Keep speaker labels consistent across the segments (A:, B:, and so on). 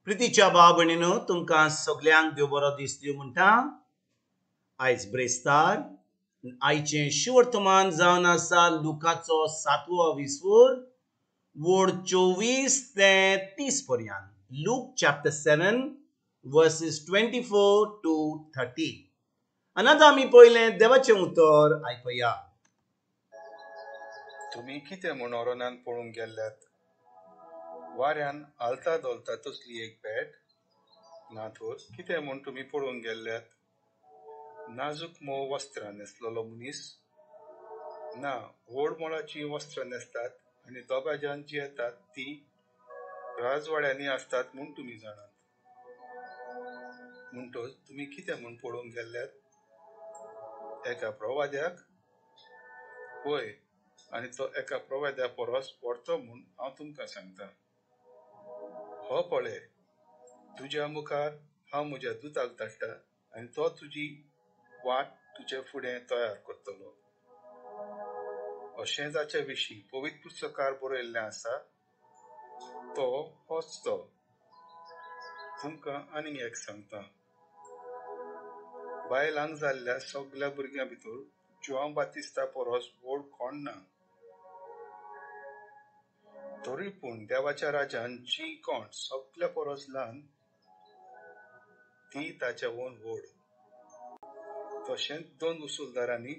A: प्रितीच्या भाव भयणीनो, तुमकां सगल्यांक देव बरो दीस दिवं म्हणटा. आयज ब्रेस्तार, आयचें शिवर्तमान जावन आसा लुकाचो 7वो विस्वूर वोड 24 ते 30 पर्यंत. Luke chapter 7 verses 24 to 30. आनी आतां आमी पयलें देवाचें उतर आयकया.
B: तुमी कितें म्हूण ओरोनान पळोवंक गेल्ल्यात? वाऱ्यान आलता धोलता तसली एक भेट? ना तर कितें म्हूण तुमी पळोवंक गेल्ल्यात? नाजूक मोव वस्त्रां न्हेसलेलो मनीस? ना, व्हड मोलाचीं वस्त्रां न्हेसतात आनी दबाज्यान जियेतात तीं राजवाड्यांनी आसतात म्हूण तुमी जाणात. म्हणटच तुमी कितें म्हूण पळोवंक गेल्ल्यात? एका प्रवाद्याक? हय, आनी तो एका प्रवाद्या परस व्हडतो म्हूण हांव तुमकां सांगता. हो पळय, तुज्या मुखार हांव म्हज्या दुताक धाडटा आनी तो तुजी वाट तुजे फुडें तयार करतलो. अशें ताचे विशीं पवित्र पुस्तकार बरयल्लें आसा, तो होच तो. तुमकां आनीक एक सांगता, बायलांक जाल्ल्या सगल्या भुरग्यां भितर जुआंव बातिस्ता परस व्हड कोण ना. तरी पूण देवाच्या राजान जी कोण सगल्या परस ल्हान ती ताच्या वोन व्हड. तशेंच 2 वसुलदारांनी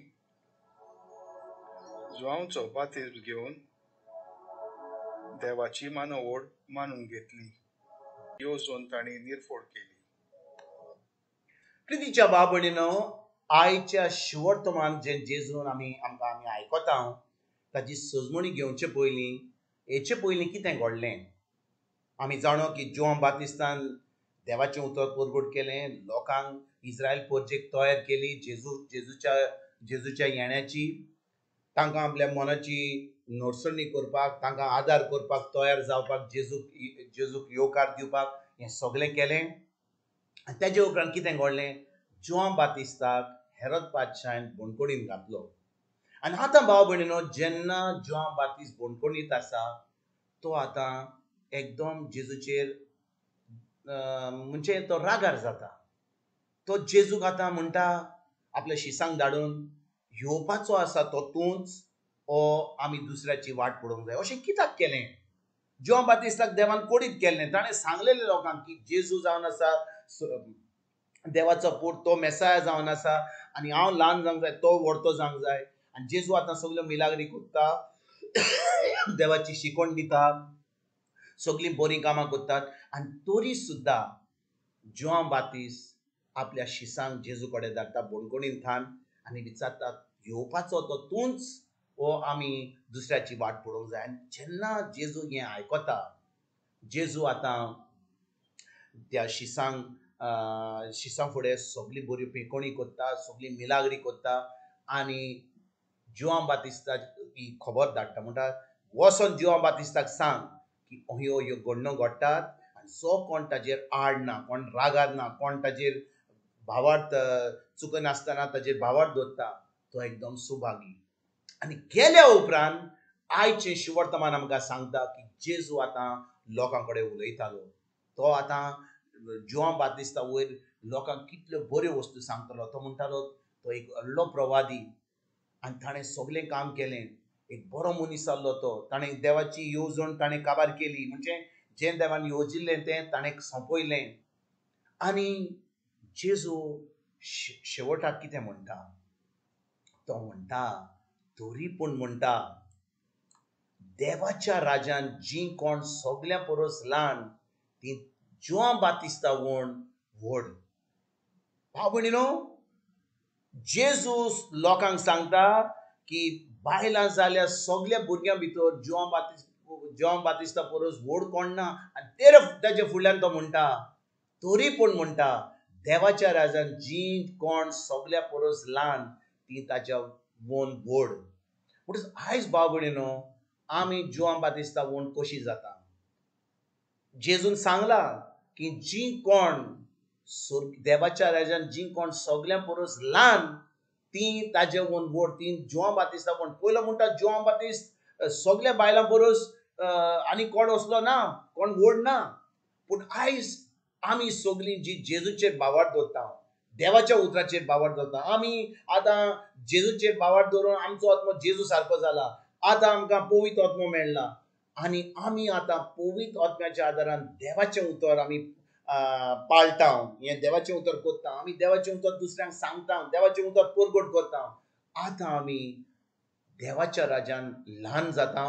B: जुआंवचो बातिज्म घेवन देवाची मानवड मानून घेतली. येवजण तांणी निर्फोड केली.
A: प्रितीच्या भाव भयणीनो, आयच्या शिवर्तमान जे जेजून आमी आमकां आमी आयकता ताची सजमणी घेवचे पयलीं, हेचे पयलीं कितें घडलें आमी जाणो की जुआंव बातिस्तान देवाचें उतर परगट केलें, लोकांक इस्रायल परजेक तयार केली जेजूच्या येण्याची, तांकां आपल्या मनाची नडसणी करपाक, तांकां आदार करपाक, तयार जावपाक, जेजूक येवकार दिवपाक हें सगळें केलें. आनी तेजे उपरांत कितें घडलें? जुआंव बातिस्ताक हेरोद पातशान बणकोणीन घातलो. आनी आतां भाव भयणीनो, जेन्ना जुआंव बातिस्त बणकोणीत आसा तो आतां एकदम जेजूचेर म्हणजे तो रागार जाता. तो जेजूक आतां म्हणटा आपल्या शिसांक धाडून, येवपाचो आसा तो तूंच, ओ आमी दुसऱ्याची वाट पळोवंक जाय. अशें कित्याक केलें? जुआंव बातिस्ताक देवान कोडीत केल्लें. ताणें सांगलेलें लोकांक की जेजू जावन आसा देवाचो पूत, तो मेसाया जावन आसा आनी हांव ल्हान जावंक जाय, तो व्हडतो जावंक जाय. आनी जेजू आतां सगल्यो मिलाग्री करता, देवाची शिकवण दिता, सगळीं बरीं कामां करतात. आनी तरी सुद्दां जुआंव बातिस्त आपल्या शिसांक जेजू कडेन धाडटा बणकोणीन थान आनी विचारता, येवपाचो तो तूंच, ओ आमी दुसऱ्याची वाट पळोवंक जाय. आनी जेन्ना जेजू हें आयकता, जेजू आतां त्या शिसांक शिसां फुडें सगळी बऱ्यो पेकोणी करता, सगळी मिलाग्री करता आनी जुआंव बातिस्ताक ही खबर धाडटा. म्हणटा, वचोन जुआंव बातिस्ताक सांग की ह्यो ह्यो घडणो घडटात आनी जो कोण ताजेर आड ना, कोण रागार ना, कोण ताजेर भावार्थ चुकनासतना ताजेर भावार्थ दवरता, तो एकदम सुभागी. आनी गेल्या उपरांत आयचें शिवर्तमान आमकां सांगता की जेजू आतां लोकां कडेन उलयतालो. तो आतां जुआंव बातिस्ता वयर लोकांक कितल्यो बऱ्यो वस्तू सांगतालो. तो म्हणटालो तो एक व्हडलो प्रवादी आनी ताणें सगळें काम केलें, एक बरो मनीस आसलो तो. ताणें देवाची येवजण ताणें काबार केली, म्हणजे जें देवान येवजिल्लें तें ताणें सोंपयलें. आनी जेजू शेवटाक कितें म्हणटा? तो म्हणटा, तरी पूण म्हणटा, देवाच्या राजान जीं कोण सगल्यां परस ल्हान तीं जुआंव बातिस्ता वोन व्हड. भाव भयणीनो, जेजू लोकांक सांगता की बायलां जाल्या सगल्या भुरग्यां भितर जुआंव बातिस्ता परस व्हड कोण ना. आनी तेजे फुडल्यान तो म्हणटा, तरी पूण म्हणटा, देवाच्या राजान जीं कोण सगल्या परस ल्हान तीं ताच्या वोन व्हड. म्हणटच आयज भाव भयणीनो, आमी जुआंव बातिस्ता वोन कशी जाता? जेजून सांगला की जीं कोण देवाच्या राजान जीं कोण सगल्यां परस ल्हान तीं ताजे वोन व्हड, तीं जुआंव बातिस्ता कोण. पयलो म्हणटा जुआंव बातिस्त सगल्या बायलां परस आनी कोण असलो ना, कोण व्हड ना. पूण आयज आमी सगळीं जी जेजूचेर भावार्थ दवरता, देवाच्या उतराचेर भावार्थ दवरता, आमी आतां जेजूचेर भावार्थ दवरून आमचो आत्मो जेजू सारको जाला. आतां आमकां पवित्र आत्मो मेळ्ळा आनी आमी आतां पवित्र आत्म्याच्या आदारान देवाचें उतर आमी पाळटा, हें देवाचें उतर करता, आमी देवाचें उतर दुसऱ्यांक सांगता, देवाचें उतर परगट करता. आतां आमी देवाच्या राज्यान ल्हान जाता.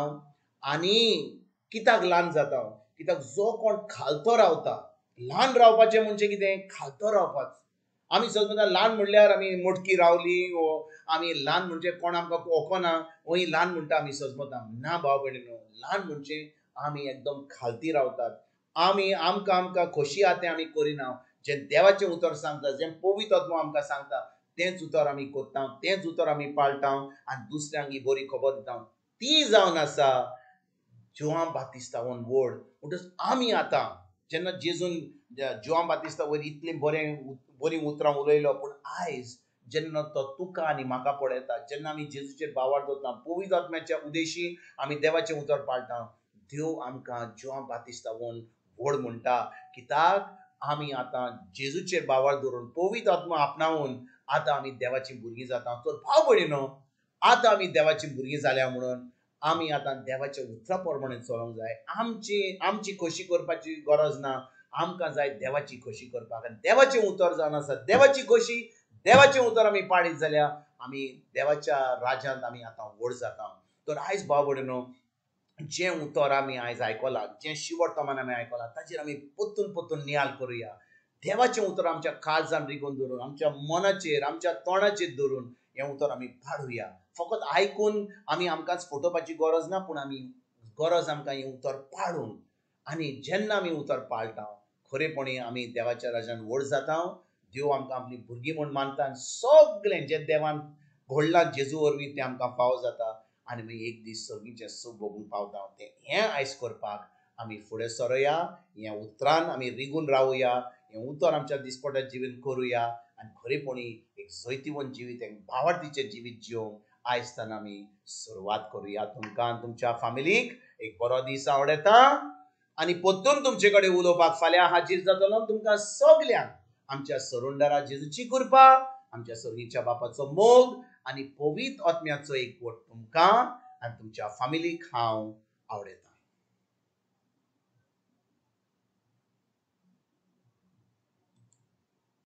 A: आनी कित्याक ल्हान जाता? कित्याक जो कोण खालतो रावता, ल्हान रावपाचें म्हणजे कितें? खालतो रावपाच. आमी सगळ्यां ल्हान म्हणल्यार आमी मोटकी रावली वो आमी ल्हान म्हणजे कोण आमकां वखना वय ल्हान म्हणटा आमी सजमता. ना भाव भयणीनो, ल्हान म्हणजे आमी एकदम खालती रावतात. आमी आमकां आमकां खोशी आहा तें आमी करिना. जें देवाचें उतर सांगता, जें पवित्र आत्मो आमकां सांगता तेंच उतर आमी करता, तेंच उतर आमी पाळटा आनी दुसऱ्यांक ही बरी खबर दिता. ती जावन आसा जुआंव बातिस्तावन व्हड. म्हणटच आमी आतां जेन्ना जेजून जुआंव बातिस्ता वयर इतलीं बरें बरीं उतरां उलयलो, पूण आयज जेन्ना तो तुका आनी म्हाका पळयता, जेन्ना आमी जेजूचेर भावार्थ दवरता, पवित्र आत्म्याच्या उदेशी आमी देवाचें उतर पाळटा, देव आमकां जुआंव बातिस्तावन व्हड म्हणटा. कित्याक आमी आतां जेजूचेर भावार्थ दवरून पवित्र आत्मा आपणावन आतां आमी देवाचीं भुरगीं जाता. तर भाव भयणीनो, आतां आमी देवाचीं भुरगीं जाल्या म्हणून आमी आतां देवाच्या उतरा प्रमाणे चलोवंक जाय. आमची आमची खोशी करपाची गरज ना, आमकां जाय देवाची खोशी करपाक. आनी देवाचें उतर जावन आसा देवाची खोशी. देवाचें उतर आमी पाळीत जाल्यार आमी देवाच्या राज्यांत आमी आतां व्हड जाता. तर आयज भाव भयणीनो, जें उतर आमी आयज आयकलां, जें शिवर्तमान आमी आयकलां, ताचेर आमी परतून परतून नियाळ करुया. देवाचें उतर आमच्या काळजान रिगोवन दवरून, आमच्या मनाचेर, आमच्या तोंडाचेर दवरून हें उतर आमी पाळुया. फकत आयकून आमी आमकांच फटोवपाची गरज ना, पूण आमी गरज आमकां हें उतर पाळून. आनी जेन्ना आमी उतर पाळटा, खरेपणी आमी देवाच्या राज्यान व्हड जाता. देव आमकां आपली भुरगीं म्हूण मानता आनी सगळें जें देवान घडलां जेजू वरवीं तें आमकां फावो जाता आनी मागीर एक दीस सगळींचें सूख भोगूंक पावता. तें हें आयज करपाक आमी फुडें सरोया, ह्या उतरान आमी रिगून रावया, हें उतर आमच्या दिसपट्या जिवीत करुया आनी खरेपणी एक जैतिवंत जिवीत, एक भावार्थीचें जिवीत जिवंक आयज आमी सुरवात करुया. तुमकां तुमच्या फामिलीक एक बरो दीस आवडटा आनी परतून तुमचे कडेन उलोवपाक फाल्यां हाजीर जातलो. तुमकां सगल्यांक आमच्या सरुंडरा जेजूची कृपा, आमच्या सर्गीच्या बापाचो मोग आनी पवित्र आत्म्याचो एकवट तुमकां आनी तुमच्या फामिलीक हांव आवडटा.